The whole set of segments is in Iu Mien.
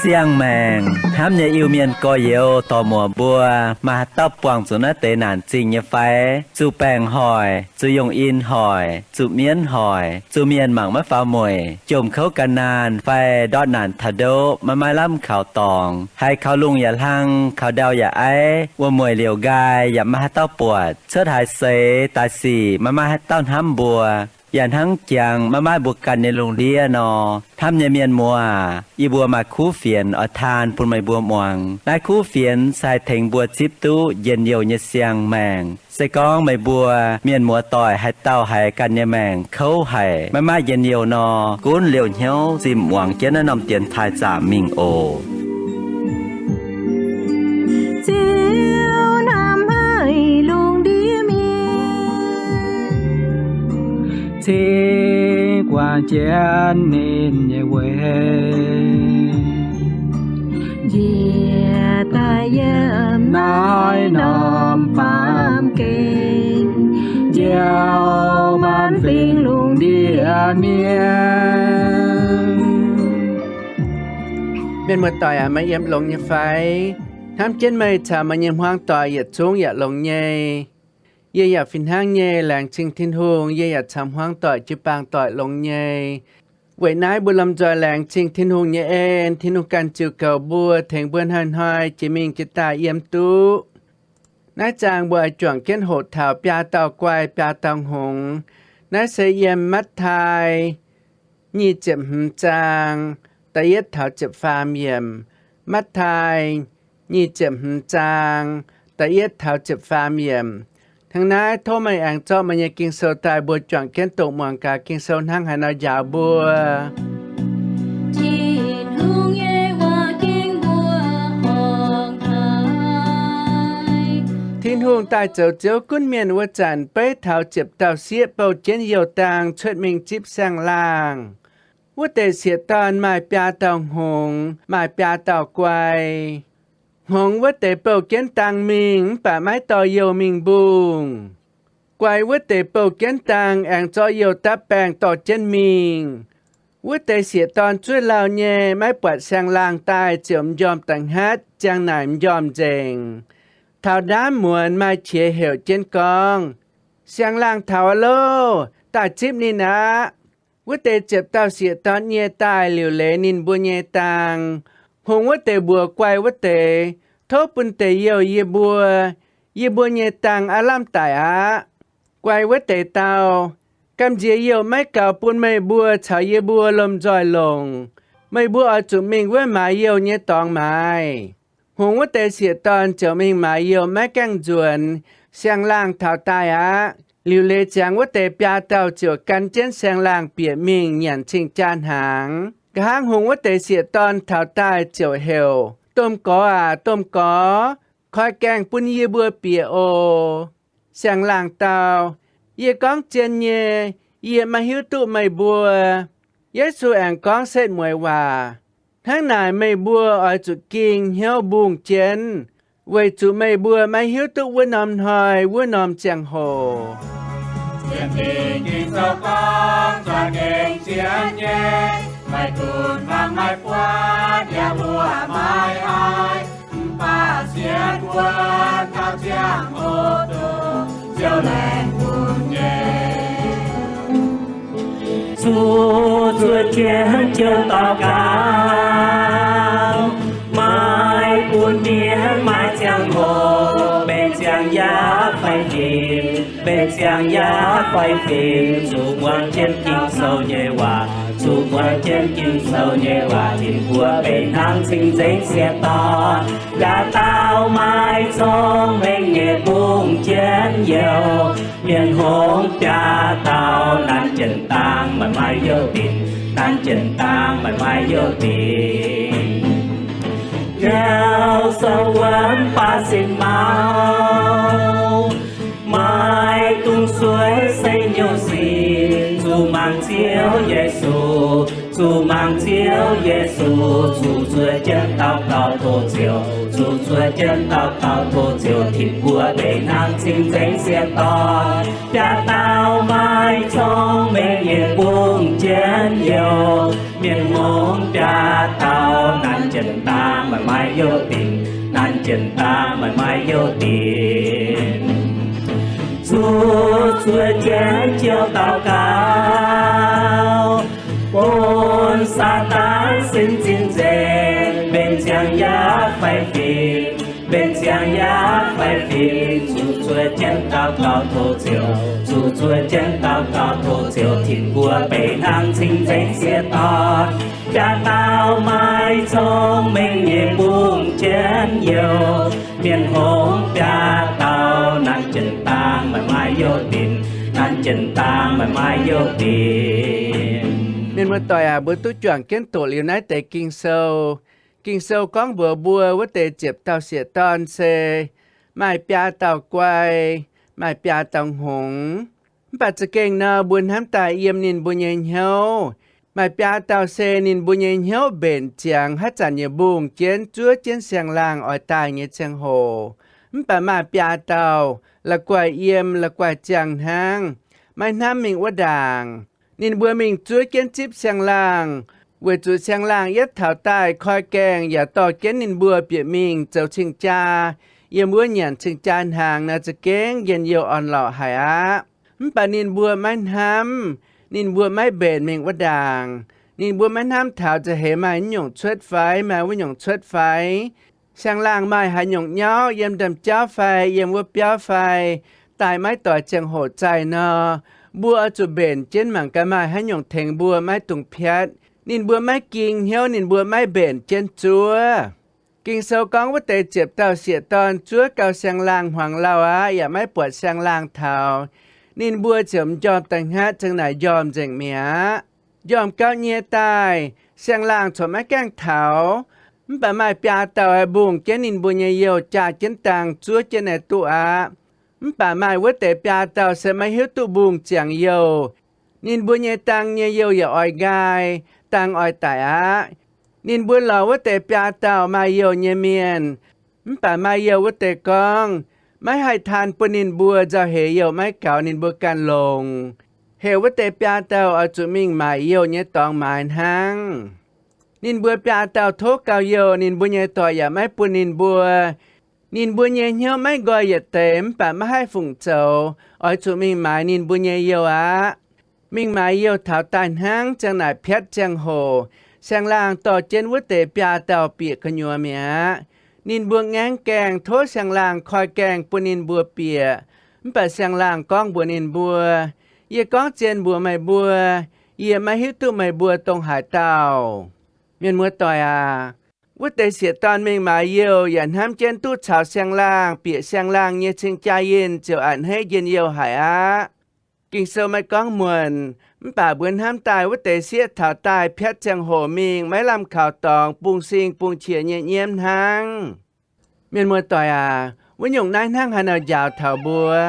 Siang-maengc hnamv nyei Iu-Mienh gorx-youz dorc-muoc mbuo, maaih haaix dauh buangh zuqc naaiv deix naanc zingh nyei fai? Zuqc baengc hoic, zuqc yongh in hoic, zuqc mienv hoic, zuqc mienh mangc maiv faaux mueic, jomc kouv ga'naanh fai ndortv naanc taux ndoqv maiv maaih lamh kaux dorngx, haiz kaux lungh yaac hlang, kaux ndau yaac aiv, wuom-mueic liouc nqaai yaac maiv maaih haaix dauh buatc, cuotv haaix seix daaih sic maiv maaih haaix dauh hnamv mbuo, yaac hnangv jangx maiv maaih mbuo ganh nyei lungh ndiev nor. Hnamv nyei mienh muoz aac, yie mbuo maaih kuv fienx oix taan bun meih mbuo muangx. Naaiv kuv fienx se haih tengx mbuo zipv duqv njien-youh nyei siang-maengc. Se gorngv meih mbuo mienh muoz-doic haaix dauh haiz ganh nyei maengc kouv haic, maiv maaih njien-youh nor, gunv liouh hnyouv zimh muangx jienv naaiv norm dienx taaih zaamc mingh oc. Ziouv hnamv haic lungh ndiev mienh, cingx guangc jienv ninh nyei weic, njiec daaih yiem naaiv norm baamh gen, njoux maanc fingx lungh ndiev mienh. Mienh muoz-doic aac, meih yiem longx nyei fai? Hnamv jienv meih caux meih nyei hmuangv doic yietc zungv yaac longx nyei. Yie yaac fih hnangv nyei, laengz zingh Tin-Hungh, yie yaac caux hmuangv doic jiu-baang doic longx nyei. Weic naaiv mbuo lomh nzoih laengz zingh Tin-Hungh nyei en, Tin-Hungh ganh ziux goux mbuo, tengx mbuo hnoi-hnoi jiex mingh jiex daaih yiem duqv. Naaiv zaang mbuo oix juangc jienv hoqc taux biaa dauh guai, biaa dauh hngongx. Naaiv se yiem Matv^taai nyic ziepc hmz zaang da'yietv taux ziepc faam yiemc. Matv^taai nyic ziepc hmz zaang da'yietv taux ziepc faam yiemc. Hnangv naaiv, tov meih aengx zorqv meih nyei Ging-Sou daaih, mbuo juangc jienv doqc muangx gaax Ging-Sou hnangv haaix nor njaaux mbuo. Tin-Hungh nyei waac ging mbuo horngc haic. Tin-Hungh daaih zoux Ziouv gunv mienh wuov zanc, beiv taux ziepc dauh sieqv bouh jienv youh dang cuotv mingh zipv siang-laangh. Wuov deix sieqv-dorn maaih biaa dauh hngongx, maaih biaa dauh guai. Hngongx wuov deix bouh jienv dang mingh mv baac maiv dorh youh mingh mbungh. Guai wuov deix bouh jienv dang aengx zorqv youh dapv baengh dorh jienv mingh. Wuov deix sieqv-dorn zuov lauh nyei, maiv buatc siang-laangh daaih ziouc m'njormh da'hngatv, ziang naaic m'njormh nzengc. Taux ndaamv muonz maaih qiex heuc jienv gorngv, Siang-laangh taux aqv loh! Daaih zipv ninh aqv. Wuov deix ziepc dauh sieqv-dorn nyie daaih liuc leiz ninh mbuo nyei dang. Hngongx wuov deix mbuox guai wuov deix, Tov bun deix youh yie mbuo. Yie mbuo nyei dang aav lamh daic aqv. Guai wuov deix dau, Gamh nziex youh maiv gaux bun meih mbuo caux yie mbuo lomh nzoih longc. Meih mbuo oix zuqc mingh wuov maaiz youh nyei dorngx maaiz. Hngongx wuov deix sieqv-dorn ziouc mingh maaiz youh maiv gaengh nzuonx. Siang-laangh taux daaih aqv. Liuc leiz ziangx wuov deix biaa dauh ziouc gan jienv siang-laangh bieqc mingh nyanc cing-jaa hnaangx. Nqa'haav hngongx wuov deix sieqv-dorn taux daaih ziouc heuc, Domh Gorx aac, Domh Gorx, koi gaengh bun yie mbuo bieqc oc. Siang-laangh dau, Yie gorngv zien nyei, yie maiv hiuv duqv meih mbuo. Yesu aengx gorngv setv mueiz waac, Hnangv naaic meih mbuo oix zuqc ging hnyouv mbungh jienv, weic zuqc meih mbuo maiv hiuv duqv wuov norm hnoi wuov norm ziangh hoc. Sienx Fingx Ging-Sou gorngv, Zuangx gengh zien nyei, maiv gunv hmuangv maiv buatc, yaac mbuo maiv haih, mv baac sienx wuov taux ziangh hoc dongh Ziouv laengz bun nyei. Zuqc zuotc jienv Ziouv daux gaux, maiv gunv mienh maaih ziangh hoc, benx ziangh yav fai fim, benx ziangh yav fai fim, zuqc muangx jienv Ging-Sou nyei waac, zuqc muangx jienv Ging-Sou nyei waac, tin mbuo benx hnangv cing-nzengc sieqv-dorn, yaac dauh maaih cong-mengh nyei mbungh jienv youh. Mienh hngongx biaa dauh, nanv jienv dang maaih maaih youh dinc, nanv jienv dang maaih maaih youh dinc. Ziouv sou wuonv baav sin mauv, maiv dungx sueih se nyungc sic, zuqc mangc Ziouv Yesu, Zuqc mangc Ziouv Yesu, zuqc zueiz jienv daux gaux tov Ziouv, zuqc zueiz jienv daux gaux tov Ziouv, tin-guoqv mbeix hnangv cing-nzengc sieqv dorn. Biaa dauh maaih cong-mengh nyei mbungv jienv youh, mienh hngongx biaa dauh nanc jienv dangh maaih maaih youh dinc, nanc jienv dangh maaih maaih youh dinc. Zuqc zueiz jienv Ziouv daux gaux, bun Saadaan sin cing-nzengc, mbenc ziangx yaac faix-fim, mbenc ziangx yaac faix-fim. Zuqc zueiz jienv daux gaux tov Ziouv, zuqc zueiz jienv daux gaux tov Ziouv, tin-guoqv mbeix hnangv cing-nzengc sieqv dorn. Biaa dauh maaih cong-mengh nyei mbungv jienv youh, mienh hngongx biaa dauh nanc jienv dangh maaih maaih youh dinc, nanc jienv dangh maaih maaih youh dinc. Mienh muoz-doic aac, mbuo duqv juangc jienv doqc liuz naaiv deix Ging-Sou. Ging-Sou gorngv mbuox mbuo wuov deix ziepc dauh sieqv dorn se maaih biaa dauh guai, maaih biaa dauh hngongx. Mv baac za'gengh nor, mbuo hnamv daaih yiem ninh mbuo nyei hnyouv, maaih biaa dauh se ninh mbuo nyei hnyouv mbenc ziangx haaix zanc yaac mbungh jienv zuov jienv siang-laangh oix daaih nyei ziangh hoc. Mv baac maaih biaa dauh la'guaih yiem la'guaih ziangh hnangv, maiv hnamv mingh wuov ndaangc. Ninh mbuo mingh zuov jienv zipv siang-laangh, weic zuqc siang-laangh yietv taux daaih koi gaengh yaac dorh jienv ninh mbuo bieqc mingh zoux cing-jaa. Yiem wuov nyanc cing-jaa hnaangx nor za'gengh njien-youh orn-lorqc haic aqv. Mv baac ninh mbuo maiv hnamv, ninh mbuo maiv mbenc mingh wuov ndaangc. Ninh mbuo maiv hnamv taux nza'heix maaih naaiv nyungc cuotv fai maaih wuov nyungc cuotv fai. Siang-laangh maaih haaix nyungc nyauv yiem ndaamv-jauv fai yiem wuov biauv fai, daaih maiv doix ziangh hoc zaih nor, mbuo oix zuqc mbenc jienv mangc gaax maaih haaix nyungc tengx mbuo maiv dungx piatv. Ninh mbuo maiv ging hnyouv, ninh mbuo maiv mbenc jienv zuov. Ging-Sou gorngv wuov deix ziepc dauh sieqv-dorn zuov gau siang-laangh hmuangx lauh aqv, yaac maiv buatc siang-laangh taux. Ninh mbuo ziouc m'njormh da'hngatv ziang naaic njormh nzengc mi'aqv. Njormh gauh nyie daaih, siang-laangh corc maiv gaengh taux. Mv baac maaih biaa dauh haih mbungh jienv ninh mbuo nyei youh jaa jienv dang zuov jienv naaiv duqv aqv. Mv baac maaih wuov deix biaa dauh se maiv hiuv duqv mbungh ziangx youh. Ninh mbuo nyei dang nyei youh yaac oix nqaai, dang oix daic aqv. Ninh mbuo lorz wuov deix biaa dauh maaih youh nyei mienh. Mv baac maaih youh wuov deix gorngv, maiv haih taan bun ninh mbuo nzauh heix youh maiv gaux ninh mbuo ganh longc, heuc wuov deix biaa dauh oix zuqc mingh maaic youh nyei dorngx maaiz hnangv. Ninh mbuo biaa dauh tov gau youh, ninh mbuo nyei doic yaac maiv bun ninh mbuo. Ninh mbuo nyei hnyouv maiv nqoi yietc deix, mv baac maiv haih fungc zoux, oix zuqc mingh maaiz ninh mbuo nyei youh aqv. Mingh maaiz youh taux daaih hnangv, ziang naaic piatv ziangh hoc, siang-laangh dorh jienv wuov deix biaa dauh bieqc gu'nyuoz mi'aqv. Ninh mbuo ngaengv gaengh tov siang-laangh koi gaengh bun ninh mbuo bieqc. Mv baac siang-laangh gorngv mbuox ninh mbuo, yie gorngv zien mbuox meih mbuo, yie maiv hiuv duqv meih mbuo dongh haaix dauh. Mienh muoz-doic aac, wuov deix sieqv-dorn mingh maaiz youh yaac hnamv jienv duqv caux siang-laangh bieqc siang-laangh nyei cing-jaa yinh ziouc a'hneiv njien-youh haic aqv. Ging-Sou maiv gorngv muonc, mv baac mbuo hnamv daaih wuov deix sieqv taux daaih piatv ziangh hoc mingh maiv lamh kaux dorngx, bungx-sing bungx-qiex nyei nyiemv hnangv. Mienh muoz-doic aac, wuov nyungc naaiv hnangv haaix nor njaaux taux mbuo?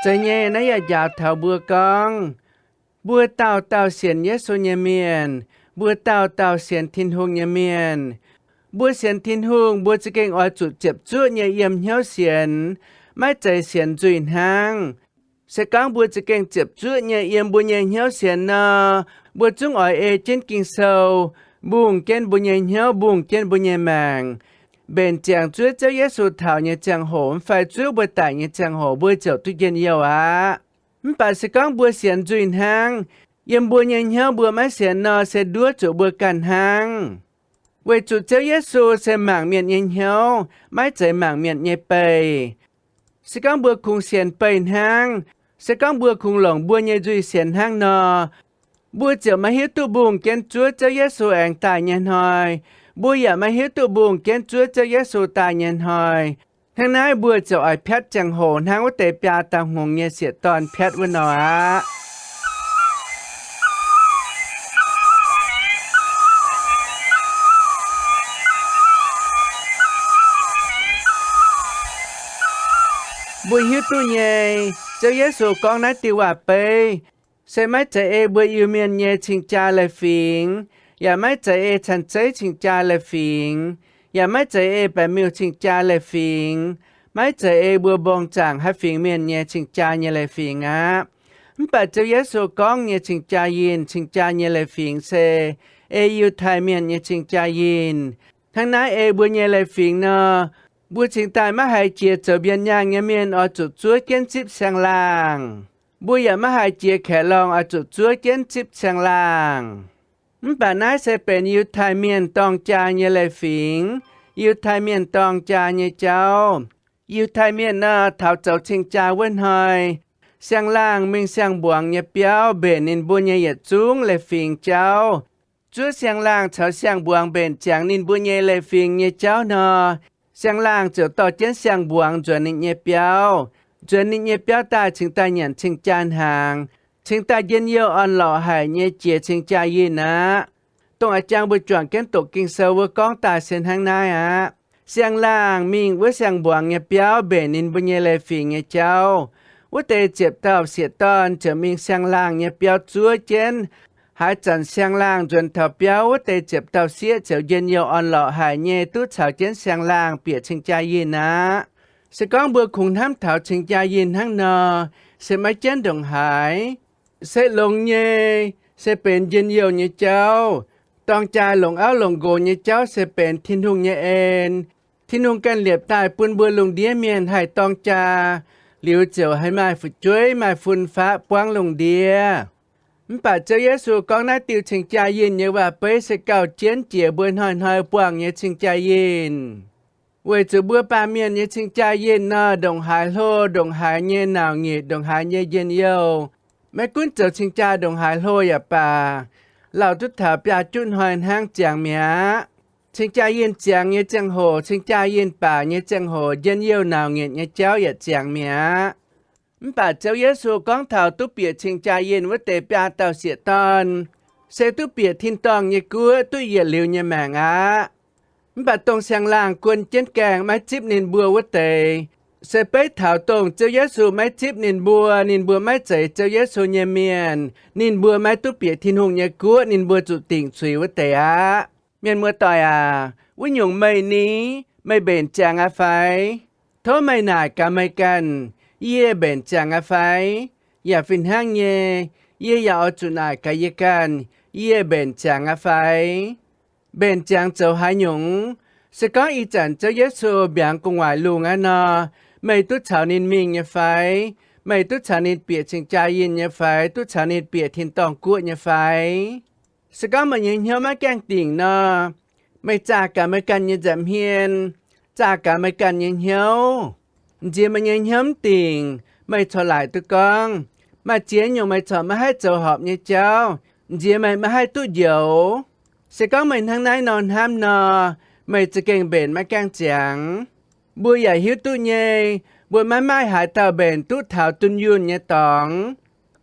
Zeiz nyei, naaiv yaac njaaux taux mbuo gorngv, mbuo dauh dauh sienx Yesu nyei mienh, mbuo dauh dauh sienx Tin-Hungh nyei mienh, mbuo sienx Tin-Hungh, mbuo za'gengh oix zuqc ziepc zuoqv nyei yiem hnyouv sienx, maiv zeiz sienx nzuih hnangv. Se gorngv mbuo za'gengh ziepc zuoqv nyei yiem mbuo nyei hnyouv sienx nor, mbuo zungv oix ei jienv Ging-Sou, mbungh jienv mbuo nyei hnyouv, mbungh jienv mbuo nyei maengc, mbenc ziangx zuov Ziouv Yesu taux nyei ziangh hoc, mv fai zuov mbuo daic nyei ziangh hoc, mbuo ziouc duqv njien-youh aqv. Mv baac se gorngv mbuo sienx nzuih hnangv, yiem mbuo nyei hnyouv mbuo maiv sienx nor, se nduov zuqc mbuo ganh hnangv. Weic zuqc Ziouv Yesu se mangc mienh nyei hnyouv, maiv zeiz mangc mienh nyei beih. Se gorngv mbuo kungx sienx beih hnangv, se gorngv mbuo kungx longc mbuo nyei nzuih sienx hnangv nor, mbuo ziouc maiv hiuv duqv mbungh jienv zuov Ziouv Yesu aengx daaih nyei hnoi. Mbuo yaac maiv hiuv duqv mbungh jienv zuov Ziouv Yesu daaih nyei hnoi. Hnangv naaiv mbuo ziouc oix piatv ziangh hoc hnangv wuov deix biaa dauh hngongx nyei sieqv-dorn piatv wuov nor aqv. Mbuo hiuv duqv nyei, Ziouv Yesu gorngv naaiv diuh waac-beiv se maiv zeiz ei mbuo Iu-Mienh nyei cing-jaa leiz-fingx, yaac maiv zeiz ei canh zeiv cing-jaa leiz-fingx, yaac maiv zeiz ei baeqc miuh cing-jaa leiz-fingx, maiv zeiz ei mbuo mbong zaangc haaix fingx mienh nyei cing-jaa nyei leiz-fingx aqv. Mv baac Ziouv Yesu gorngv nyei cing-jaa yinh, cing-jaa nyei leiz-fingx se ei Yiutai Mienh nyei cing-jaa yinh. Hnangv naaiv ei mbuo nyei leiz-fingx nor, mbuo cingx daaih maiv haiz jiex zoux mbienx nyaangh nyei mienh oix zuqc zuov jienv zipv siang-laangh. Mbuo yaac maiv haiz jiex kaeqv-lorngh oix zuqc zuov jienv zipv siang-laangh. Mv baac naaiv se benx Yiutai Mienh dorng jaa nyei leiz-fingx, Yiutai Mienh dorng jaa nyei jauv. Yiutai Mienh nor, taux zoux cing-jaa wuov hnoi, siang-laangh mingh siang-mbuangz nyei biauv mbenc ninh mbuo nyei yietc zungv leiz-fingx jauv. Zuov siang-laangh caux siang-mbuangz mbenc ziangx ninh mbuo nyei leiz-fingx nyei jauv nor, siang-laangh ziouc dorh jienv siang-mbuangz nzuonx ninh nyei biauv. Nzuonx ninh nyei biauv daaih cingx daaih nyanc cing-jaa hnaangx, cingx daaih njien-youh orn-lorqc haic nyei jiex cing-jaa yinh aqv. Dongh a'jang mbuo juangc jienv doqc Ging-Sou wuov gorngv daaih se hnangv naaiv aqv. Siang-laangh mingh wuov siang-mbuangz nyei biauv mbenc ninh mbuo nyei leiz-fingx nyei jauv. Wuov deix ziepc dauh sieqv-dorn ziouc mingh siang-laangh nyei biauv zuov jienv. Haaix zanc siang-laangh nzuonx taux biauv, wuov deix ziepc dauh sieqv ziouc njien-youh orn-lorqc haic nyei duqv caux jienv siang-laangh bieqc cing-jaa yinh aqv. Se gorngv mbuo kungx hnamv taux cing-jaa yinh hnangv nor, se maiv jienv ndongc haaix. Se longx nyei, se benx njien-youh nyei jauv. Dorng jaa longc auv longc nqox nyei jauv se benx Tin-Hungh nyei en. Tin-Hungh ganh liepc daaih bun mbuo lungh ndiev mienh haih dorng jaa, liuz ziouc haih maaih fu'jueiv maaih fun-faqv buangv lungh ndiev. Mv baac Ziouv Yesu gorngv naaiv diuh cing-jaa yinh nyei waac-beiv se gauh jienv jiex mbuo hnoi-hnoi buangh nyei cing-jaa yinh. Weic zuqc mbuo baamh mienh nyei cing-jaa yinh nor, ndongc haaix hlo, ndongc haaix nyei nauc nyitc, ndongc haaix nyei njien-youh, maiv gunv zoux cing-jaa ndongc haaix hlo yaac baac, lauh duqv taux biaa juqv hnoi hnangv ziangx mi'aqv. Cing-jaa yinh ziangx nyei ziangh hoc, cing-jaa yinh baac nyei ziangh hoc, njien-youh nauc nyitc nyei jauv yaac ziangx mi'aqv. Mv baac Ziouv Yesu gorngv taux duqv bieqc cing-jaa yinh wuov deix biaa dauh sieqv-dorn, se duqv bieqc tin-dorngh nyei guoqv, duqv yietc liuz nyei maengc aqv. Mv baac dongh siang-laangh guon jienv gaengh maiv zipv ninh mbuo wuov deix, se beiv taux dongh Ziouv Yesu maiv zipv ninh mbuo, ninh mbuo maiv zeiz Ziouv Yesu nyei mienh, ninh mbuo maiv duqv bieqc Tin-Hungh nyei guoqv, ninh mbuo zuqc dingc zuiz wuov deix aqv. Mienh muoz-doic aac, wuov nyungc meih ni, meih mbenc ziangx aqv fai? Tov meih naaic gaax meih ganh, yie mbenc ziangx aqv fai? Yaac fih hnangv nyei, yie yaac oix zuqc naaic gaax yie ganh, yie mbenc ziangx aqv fai? Mbenc ziangx zoux haaix nyungc? Se gorngv ih zanc Ziouv Yesu mbiaangx gu'nguaaic lungh aqv nor, meih duqv caux ninh mingh nyei fai? Meih duqv caux ninh bieqc cing-jaa yinh nyei fai? Duqv caux ninh bieqc tin-dorngh guoqv nyei fai? Se gorngv meih nyei hnyouv maiv gaengh dingc nor, meih zaah gaax meih ganh nyei nza'hmien, zaah gaax meih ganh nyei hnyouv. Nziex meih nyei hnyouv mv dingc, meih corc laaic duqv gorngv. Maaih ziex nyungc meih corc maiv haih zoux horpc nyei jauv, nziex meih maiv haih duqv njoux. Se gorngv meih hnangv naaiv nor hnamv nor, meih za'gengh mbenc maiv gaengh ziangx. Mbuo yaac hiuv duqv nyei, mbuo maiv maaih haaix dauh mbenc duqv taux dunh yunh nyei dorngx.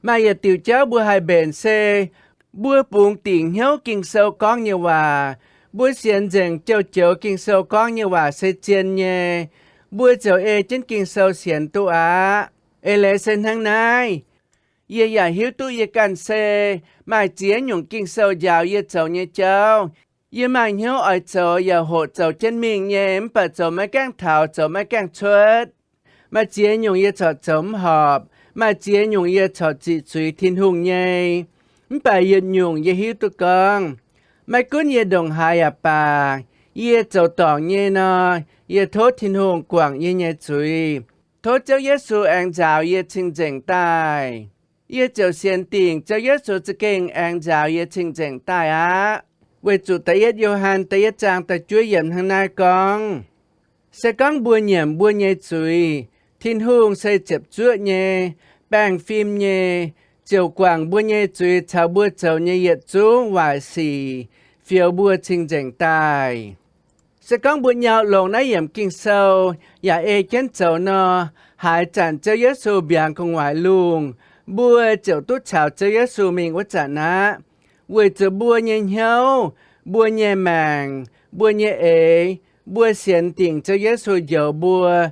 Maaih yietc diuc jauv mbuo haih mbenc se, mbuo bungx dingc hnyouv Ging-Sou gorngv nyei waac. Mbuo sienx nzengc joux-joux Ging-Sou gorngv nyei waac se zien nyei. Mbuo ziouc ei jienv Ging-Sou sienx duqv aqv. Eix leiz se hnangv naaiv. Yie yaac hiuv duqv yie ganh se maaih ziex nyungc Ging-Sou njaaux yie zoux nyei jauv. Yie maaih hnyouv oix zoux yaac hoqc zoux jienv mingh nyei, mv baac zoux maiv gaengh taux, zoux maiv gaengh cuotv. Maaih ziex nyungc yie corc zoux mv horpc, maaih ziex nyungc yie corc ziqc zuiz Tin-Hungh nyei. Mv baac yietc nyungc yie hiuv duqv gorngv, maiv gunv yie ndongc haaix yaac baac, yie zoux dorngc nyei nor, yie tov Tin-Hungh guangc yie nyei zuiz. Tov Ziouv Yesu aengx nzaaux yie cing-nzengc daaih. Yie ziouc sienx dingc Ziouv Yesu za'gengh aengx nzaaux yie cing-nzengc daaih aqv. Weic zuqc da'yietv Yo^han da'yietv zaang da'juov yiemc hnangv naaiv gorngv, se gorngv mbuo nyiemc mbuo nyei zuiz, Tin-Hungh se ziepc zuoqv nyei, baengh fim nyei, ziouc guangc mbuo nyei zuiz caux mbuo zoux nyei yietc zungv waaic sic, fioux mbuo cing-nzengc daaih. Se gorngv mbuo nyau longx naaiv yiemc Ging-Sou yaac ei jienv zoux nor, haaix zanc Ziouv Yesu mbiaangx gu'nguaaic lungh, mbuo ziouc duqv caux Ziouv Yesu mingh wuov zanc aqv. Weic zuqc mbuo nyei hnyouv, mbuo nyei maengc, mbuo nyei eix, mbuo sienx dingc Ziouv Yesu njoux mbuo,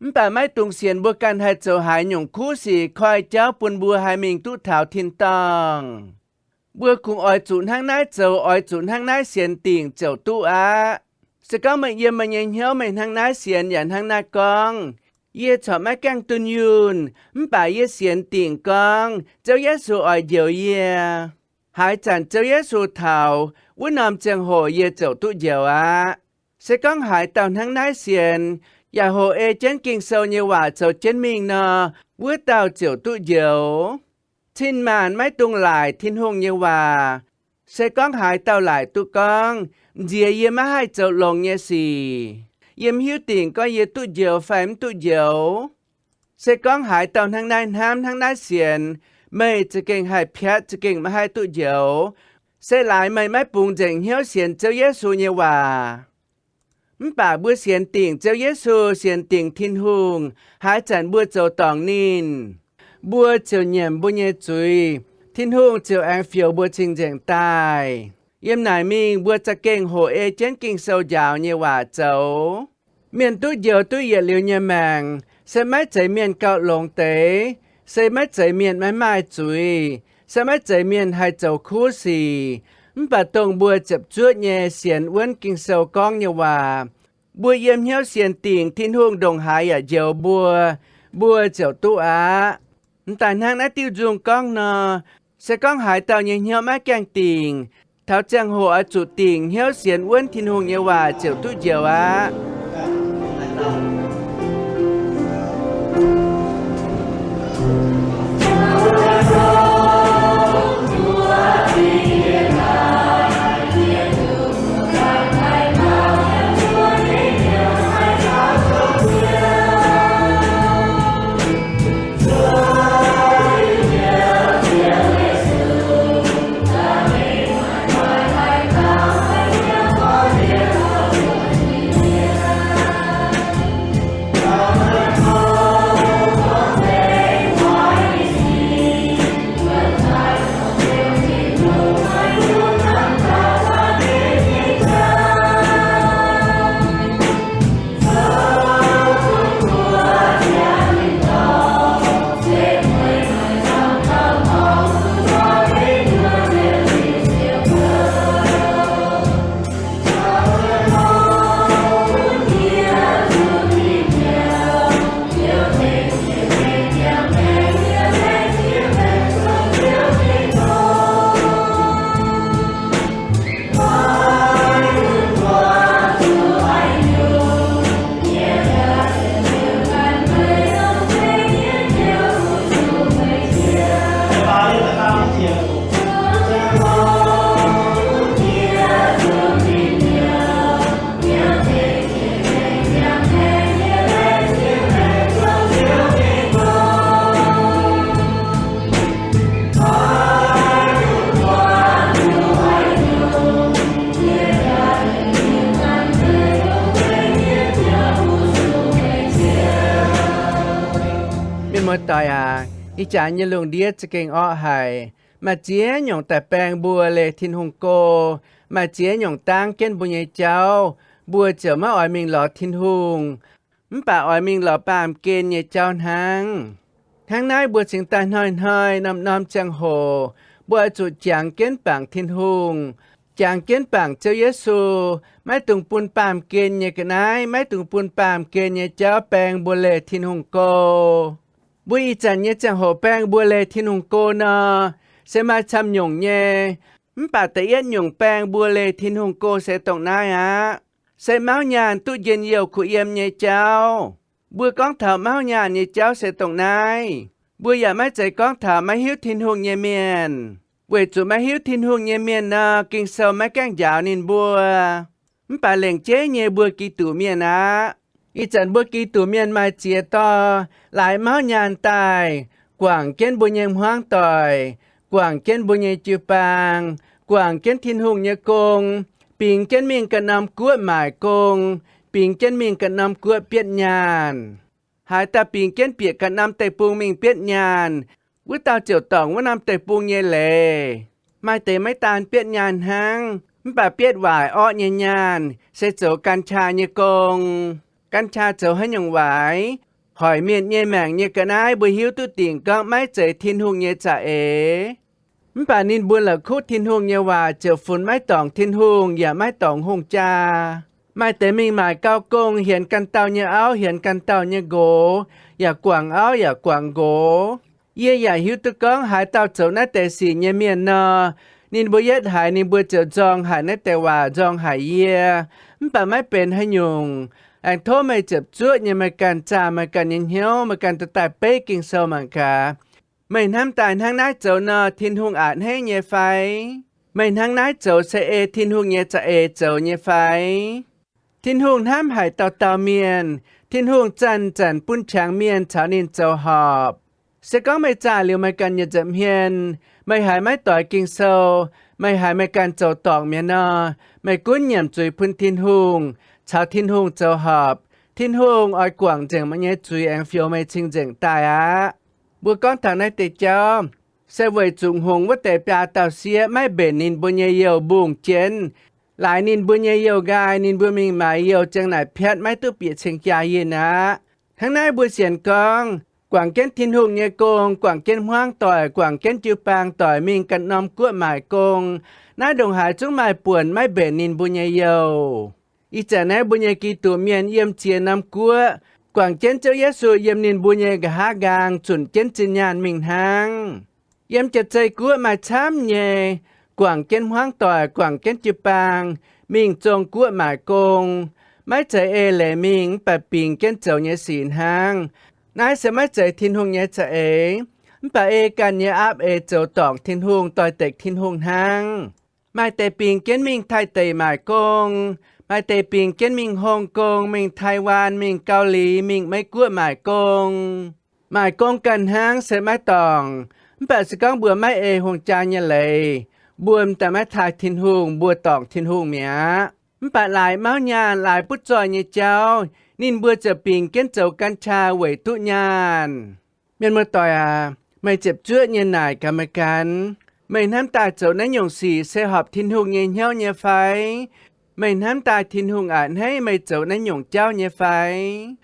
Mv baac maiv dungx sienx mbuo ganh haih zoux haaix nyungc kuv sic koi jauv bun mbuo haih mingh duqv taux tin-dorngh. Mbuo kungx oix zuqc hnangv naaiv zoux, oix zuqc hnangv naaiv sienx dingc ziouc duqv aqv. Se gorngv meih yiem meih nyei hnyouv meih hnangv naaiv sienx yaac hnangv naaiv gorngv, yie corc maiv gaengh dunh yunh, mv baac yie sienx dingc gorngv Ziouv Yesu oix njoux yie. Haaix zanc Ziouv Yesu taux, wuov norm ziangh hoc yie ziouc duqv njoux aqv. Se gorngv haaix dauh hnangv naaiv sienx, yaac hoqc ei jienv Ging-Sou nyei waac zoux jienv mingh nor, wuov dauh ziouc duqv njoux. Cin-maanc maiv dungx laaic Tin-Hungh nyei waac. Se gorngv haaix dauh laaic duqv gorngv, nziex yie maiv haih zoux longx nyei sic, yiem hiuv dingc gorngv yie duqv njoux fai mv duqv njoux. Se gorngv haaix dauh hnangv naaiv hnamv, hnangv naaiv sienx, meih za'gengh haih piatv, za'gengh maiv haih duqv njoux. Se laaix meih maiv bungx nzengc hnyouv sienx Ziouv Yesu nyei waac. Mv baac mbuo sienx dingc Ziouv Yesu, sienx dingc Tin-Hungh, haaix zanc mbuo zoux dorngc ninh, mbuo ziouc nyiemc mbuo nyei zuiz. Tin-Hungh ziouc aengx fioux mbuo cing-nzengc daaih. Yiem naaic mingh mbuo za'gengh hoqc ei jienv Ging-Sou njaaux nyei waac zoux. Mienh duqv njoux duqv yietc liuz nyei maengc se maiv zeiz mienh gauh longx deix, se maiv zeiz mienh maiv maaih zuiz, se maiv zeiz mienh haih zoux kuv sic. Mv baac dongh mbuo ziepc zuoqv nyei sienx wuonv Ging-Sou gorngv nyei waac, mbuo yiem hnyouv sienx dingc Tin-Hungh ndongc haaix yaac njoux mbuo, mbuo ziouc duqv aqv. M'daaih hnangv naaiv diuh nzung gorngv nor, se gorngv haaix dauh nyei hnyouv maiv gaengh dingc, taux ziangh hoc oix zuqc dingc hnyouv sienx wuonv Tin-Hungh nyei waac ziouc duqv njoux aqv. Mienh muoz-doic aac, ih jaax nyei lungh ndiev za'gengh orqv haic. Maaih ziex nyungc daaih baeng mbuo leih Tin-Hungh go. Maaih ziex nyungc dangv jienv mbuo nyei jauv, mbuo ziouc maiv oix mingh lorz Tin-Hungh, mv baac oix mingh lorz baamh gen nyei jauv hnangv. Hnangv naaiv mbuo cingx daaih hnoi-hnoi norm-norm ziangh hoc, mbuo oix zuqc jangx jienv bangc Tin-Hungh, jangx jienv bangc Ziouv Yesu, maiv dungx bun baamh gen nyei ga'naaiv, maiv dungx bun baamh gen nyei jauv baeng mbuo leih Tin-Hungh go. Mbuo ih zanc nyei ziangh hoc baeng mbuo leih Tin-Hungh go nor, se maaih camv nyungc nyei. Mv baac da'yietv nyungc baeng mbuo leih Tin-Hungh go se dongh naaiv aqv. Se mauv nyaanh duqv njien-youh kuh yiem nyei jauv. Mbuo gorngv taux mauv nyaanh nyei jauv se dongh naaiv. Mbuo yaac maiv zeiz gorngv taux maiv hiuv Tin-Hungh nyei mienh. Weic zuqc maiv hiuv Tin-Hungh nyei mienh nor, Ging-Sou maiv gaengh njaaux ninh mbuo. Mv baac lengc jeiv nyei mbuo Giduc Mienh aqv. Ih zanc mbuo Giduc Mienh maaih ziex dorh laaix mauv nyaanh daaih, guangc jienv mbuo nyei hmuangv doic, guangc jienv mbuo nyei jiu-baang, guangc jienv Tin-Hungh nyei gong, bingx jienv mingh ganh norm guoqv maaic gong, bingx jienv mingh ganh norm guoqv bietv nyaanh. Haaix dauh bingx jienv bieqc ganh norm deic-bung mingh bietv nyaanh, wuov dauh ziouc dorngc wuov norm deic-bung nyei leiz. Maaih deix maiv daan bietv nyaanh hnangv, mv baac bietv waaic orqv nyei nyaanh se zoux กัญชา nyei gong. กัญชา zoux haaix nyungc waaic? hoic mienh nyei maengc nyei ga'naaiv, mbuo hiuv duqv dingc gorngv maiv zeiz Tin-Hungh nyei za'eix. Mv baac ninh mbuo la'kuqv Tin-Hungh nyei waac ziouc funx maiv dorngc Tin-Hungh yaac maiv dorngc hungh jaa. Maaih deix mingh maaic gau gong, hienx ganh dauh nyei auv, hienx ganh dauh nyei nqox, yaac guangc auv yaac guangc nqox. Yie yaac hiuv duqv gorngv haaix dauh zoux naaiv deix sic nyei mienh nor, ninh mbuo yietv haiz ninh mbuo ziouc nzorng haic naaiv deix waac, nzorng haic yie. Mv baac maiv benx haaix nyungc. Aengx tov meih ziepc zuoqv nyei meih ganh zaah meih ganh nyei hnyouv, meih ganh duqv daaih beiv Ging-Sou mangc gaax. Meih hnamv daaih hnangv naaiv zoux nor, Tin-Hungh a'hneiv nyei fai? Meih hnangv naaiv zoux se ei Tin-Hungh nyei za'eix zoux nyei fai? Tin-Hungh hnamv haic dauh dauh mienh. Tin-Hungh zanc-zanc bun qangx mienh caux ninh zoux horpc. Se gorngv meih zaah liuz meih ganh nyei nza'hmien, meih haiz maiv doix Ging-Sou, meih haiz meih ganh zoux dorngc mi'aqv nor, meih gunv nyiemc zuiz bun Tin-Hungh, caux Tin-Hungh zoux horpc. Tin-Hungh oix guangc nzengc meih nyei zuiz aengx fioux meih cing-nzengc daaih aqv. Mbuo gorngv taux naaiv deix jauv, se weic zuqc hngongx wuov deix biaa dauh sieqv maiv mbenc ninh mbuo nyei youh mbungh jienv, laaix ninh mbuo nyei youh nqaai, ninh mbuo mingh maaiz youh ziang naaic piatv maiv duqv bieqc cing-jaa yinh aqv. Hnangv naaiv mbuo sienx gorngv, guangc jienv Tin-Hungh nyei gong, guangc jienv hmuangv doic, guangc jienv jiu-baang doic mingh ganh norm guoqv maaic gong, naaiv ndongc haaix zungv maaih buonc maiv mbenc ninh mbuo nyei youh. Ih zanc naaiv mbuo nyei Giduc mienh yiem ziex norm guoqv guangc jienv Ziouv Yesu yiem ninh mbuo nyei nqa'haav nqaang zunc jienv zinh nyaanh mingh hnangv. Yiem jaav-zei guoqv maaih camv nyei, guangc jienv hmuangv doic, guangc jienv jiu-baang, mingh zong guoqv maaic gong, maiv zeiz ei leiz mingh mv baac bingx jienv zoux nyei sic hnangv. Naaiv se maiv zeiz Tin-Hungh nyei za'eix, mv baac ei ganh nyei aapv eix zoux dorngc Tin-Hungh, doix-dekc Tin-Hungh hnangv. Maaih deix bingx jienv mingh Taiv deic maaic gong, maaih deix bingx jienv mingh Hong Kong, mingh Taiwan, mingh Gau Liz, mingh Meiv Guoqv maaic gong. Maaic gong ganh hnangv se maiv dorngc. Mv baac se gorngv mbuo maiv ei hungh jaa nyei leiz, mbuo m'daaih maiv taaih Tin-Hungh, mbuo dorngc Tin-Hungh mi'aqv. Mv baac laaix mauv nyaanh, laaix butv zoih nyei jauv, ninh mbuo ziouc bingx jienv zoux กัญชา weic duqv nyaanh. Mienh muoz-doic aac, meih ziepc zuoqv nyei naaic gaax meih ganh, meih hnamv daaih zoux naaiv nyungc sic se horpc Tin-Hungh nyei hnyouv nyei fai? Meih hnamv daaih Tin-Hungh a'hneiv meih zoux naaiv nyungc jauv nyei fai?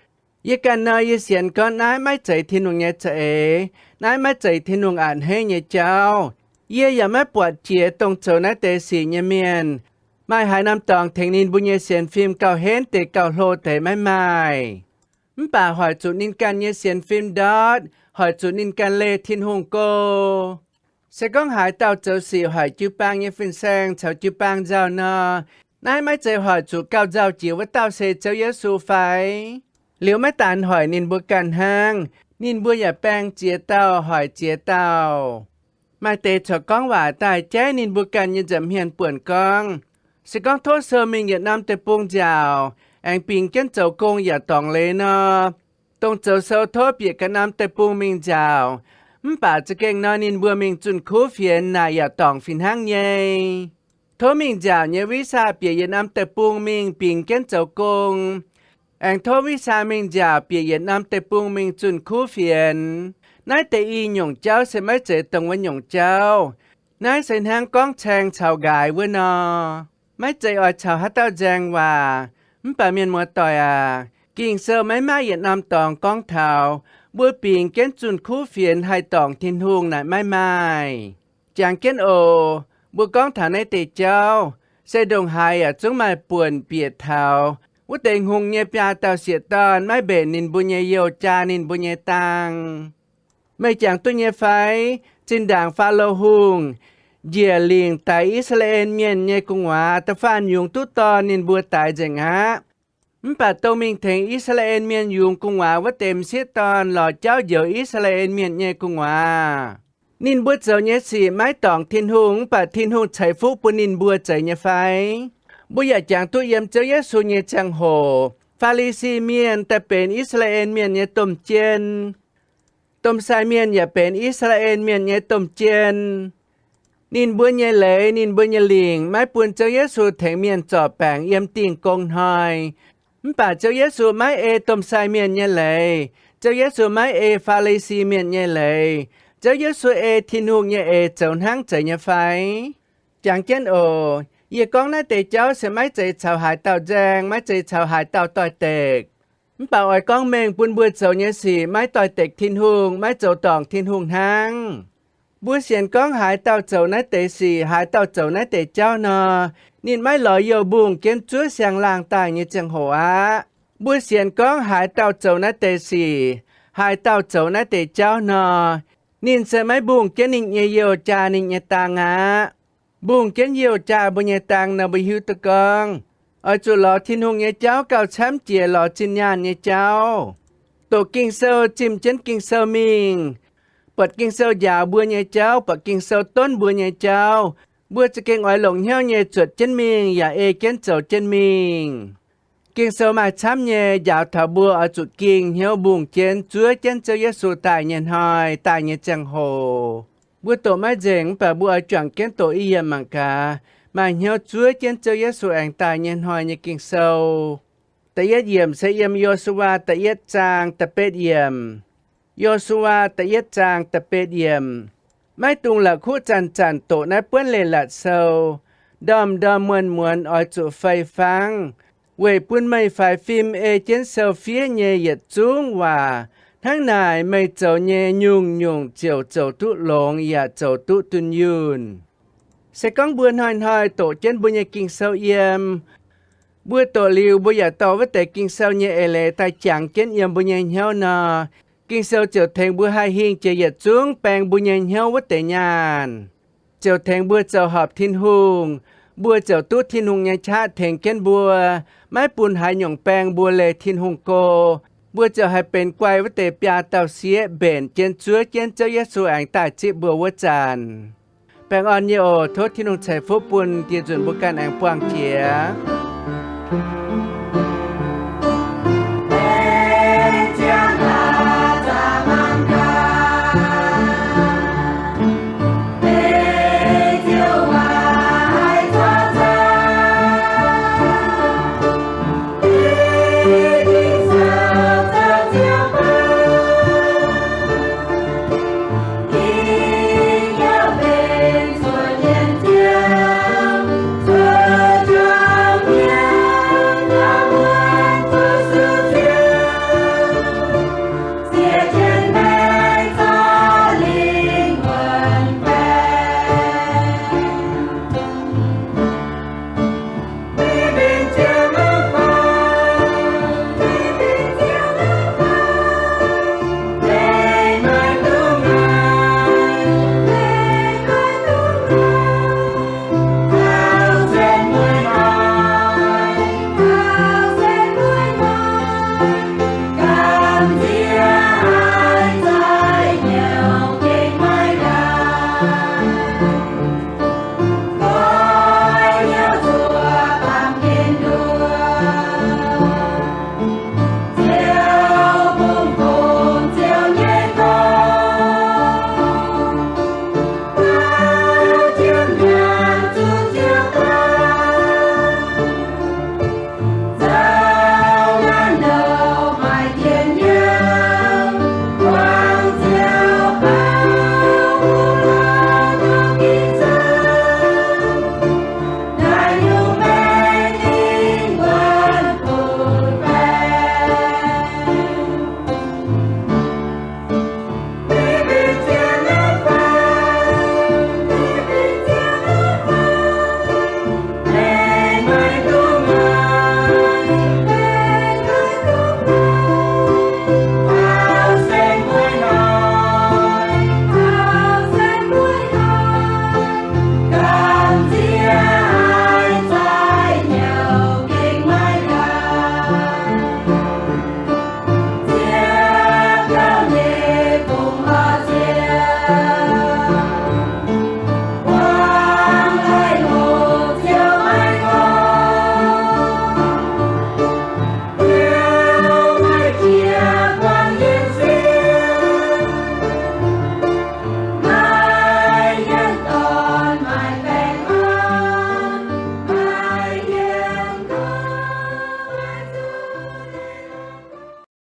Yie ganh nor, yie sienx gorngv naaiv maiv zeiz Tin-Hungh nyei za'eix, naaiv maiv zeiz Tin-Hungh a'hneiv nyei jauv. Yie yaac maiv buatc jiex dongh zoux naaiv deix sic nyei mienh. Maaih haaix norm dorngx tengx ninh mbuo nyei sienx fim gauh henv deix gauh hlo deix? Maiv maaih. Mv baac hoic zuqc ninh ganh nyei sienx fim ndortv, hoic zuqc ninh ganh leih Tin-Hungh go. Se gorngv haaix dauh zoux sic hoic jiu-baang nyei fin-saeng caux jiu-baang nzauh nor, naaiv maiv zeiz hoic zuqc gauh nzauh jiex wuov dauh se Ziouv Yesu fai? Liuz maiv daan hoic ninh mbuo ganh hnangv, ninh mbuo yaac baeng ziex dauh hoic ziex dauh. Maaih deix corc gorngv waac daaih jaiv ninh mbuo ganh nyei nza'hmien buonc gorngv, se gorngv tov sou mingh yietc norm deic-bung nziaauc, aengx bingx jienv zoux gong yaac dorngc leiz nor, dongh zoux sou tov bieqc ganh norm deic-bung mingh nziaauc. Mv baac za'gengh nor ninh mbuo mingh zunh kuv fienx naaic yaac dorngc fih hnangv nyei. Tov mingh nziaauc nyei visa bieqc yietc norm deic-bung mingh bingx jienv zoux gong, aengx tov visa mingh nziaauc bieqc yietc norm deic-bung mingh zunh kuv fienx. Naaiv deix i nyungc jauv se maiv zeiz dongh wuov nyungc jauv. Naaiv se hnangv gorngv caeng caux nqaaix wuov nor. Maiv zeiz oix caux haaix dauh nzaeng waac. Mv baac mienh muoz-doic aac, Ging-Sou maiv maaih yietc norm dorngx gorngv taux mbuo bingx jienv zunh kuv fienx haih dorngc Tin-Hungh naaic, maiv maaih. Jangx jienv oc. Mbuo gorngv taux naaiv deix jauv, se ndongc haaix yaac zungv maaih buonc bieqc taux wuov deix hngongx nyei biaa dauh sieqv-dorn maiv mbenc ninh mbuo nyei youh jaa ninh mbuo nyei dang. Meih jangx duqv nyei fai? Zinh ndaangc Faalo Hungh njiec lingc daix I^saa^laa^en Mienh nyei gu'nguaaz, da'faanh yungz duqv dorn ninh mbuo daix nzengc aqv. Mv baac dongh mingh tengx I^saa^laa^en Mienh yungz gu'nguaaz wuov deix m'sieqv dorn lorz jauv njoux I^saa^laa^en Mienh nyei gu'nguaaz. Ninh mbuo zoux nyei sic maiv dorngc Tin-Hungh, mv baac Tin-Hungh ceix fuqv bun ninh mbuo zeiz nyei fai? Mbuo yaac jangx duqv yiem Ziouv Yesu nyei ziangh hoc, Faa^li^si Mienh daaih benx I^saa^laa^en Mienh nyei domh jien. Domh sai mienh yaac benx I^saa^laa^en Mienh nyei domh jien. Ninh mbuo nyei leiz, ninh mbuo nyei lingc maiv bun Ziouv Yesu tengx mienh zorc baengc yiem Dingh Gong Hnoi. Mv baac Ziouv Yesu maiv ei domh sai mienh nyei leiz. Ziouv Yesu maiv ei Faa^li^si Mienh nyei leiz. Ziouv Yesu ei Tin-Hungh nyei eix zoux hnangv zeiz nyei fai? Jangx jienv oc. Yie gorngv naaiv deix jauv se maiv zeiz caux haaix dauh nzaeng, maiv zeiz caux haaix dauh doix-dekc. Mv baac oix gorngv mengh bun mbuo zoux nyei sic maiv doix-dekc Tin-Hungh, maiv zoux dorngc Tin-Hungh hnangv. Mbuo sienx gorngv haaix dauh zoux naaiv deix sic, haaix dauh zoux naaiv deix jauv nor, ninh maiv lorz youh mbungh jienv zuov siang-laangh daaih nyei ziangh hoc aqv. Mbuo sienx gorngv haaix dauh zoux naaiv deix sic, haaix dauh zoux naaiv deix jauv nor, ninh se maiv mbungh jienv ninh nyei youh jaa ninh nyei dang aqv. Mbungh jienv youh jaa mbuo nyei dang nor, mbuo hiuv duqv gorngv oix zuqc lorz Tin-Hungh nyei jauv gauh camv jiex lorz zinh nyaanh nyei jauv. Doqc Ging-Sou, zimh jienv Ging-Sou mingh, buatc Ging-Sou njaaux mbuo nyei jauv, buatc Ging-Sou donv mbuo nyei jauv, mbuo za'gengh oix longc hnyouv nyei zuotc jienv mingh yaac ei jienv zoux jienv mingh. Ging-Sou maaih camv nyei njaaux taux mbuo oix zuqc ging hnyouv mbungh jienv zuov jienv Ziouv Yesu daaih nyei hnoi, daaih nyei ziangh hoc. Mbuo doqc maiv nzengc, mv baac mbuo oix juangc jienv doqc i yiemc mangc gaax, maaih hnyouv zuov jienv Ziouv Yesu aengx daaih nyei hnoi nyei Ging-Sou. Da'yietv yiemc se yiem Yo^su^waa da'yietv zaang da'betv yiemc. Yo^su^waa da'yietv zaang da'betv yiemc. Maiv dungx la'kuqv zanc-zanc doqc naaiv buonv leiz-latc sou, ndorm-ndorm muonz-muonz oix zuqc fei fangv, weic bun meih faix fim ei jienv sou fiev nyei yietc zungv waac. Hnangv naaic, meih zoux nyei nyungc-nyungc ziouc zoux duqv longx yaac zoux duqv dunh yunh. Se gorngv mbuo hnoi-hnoi doqc jienv mbuo nyei Ging-Sou yiem, mbuo doqc liuz, mbuo yaac dorh wuov deix Ging-Sou nyei eix leiz daaih jangx jienv yiem mbuo nyei hnyouv nor, Ging-Sou ziouc tengx mbuo haih hingh jiex yietc zungv baeng mbuo nyei hnyouv wuov deix nyaanh, ziouc tengx mbuo zoux horpc Tin-Hungh. Mbuo ziouc duqv Tin-Hungh nyei qaqv tengx jienv mbuo, maiv bun haaix nyungc baeng mbuo leih Tin-Hungh go. Mbuo ziouc haih benx guai wuov deix biaa dauh sieqv, mbenc jienv zuov jienv Ziouv Yesu aengx daaih zipv mbuo wuov zanc. Baengh orn nyei oc. Tov Tin-Hungh ceix fuqv bun dieh nzunc mbuo ganh aengx buangh jiex.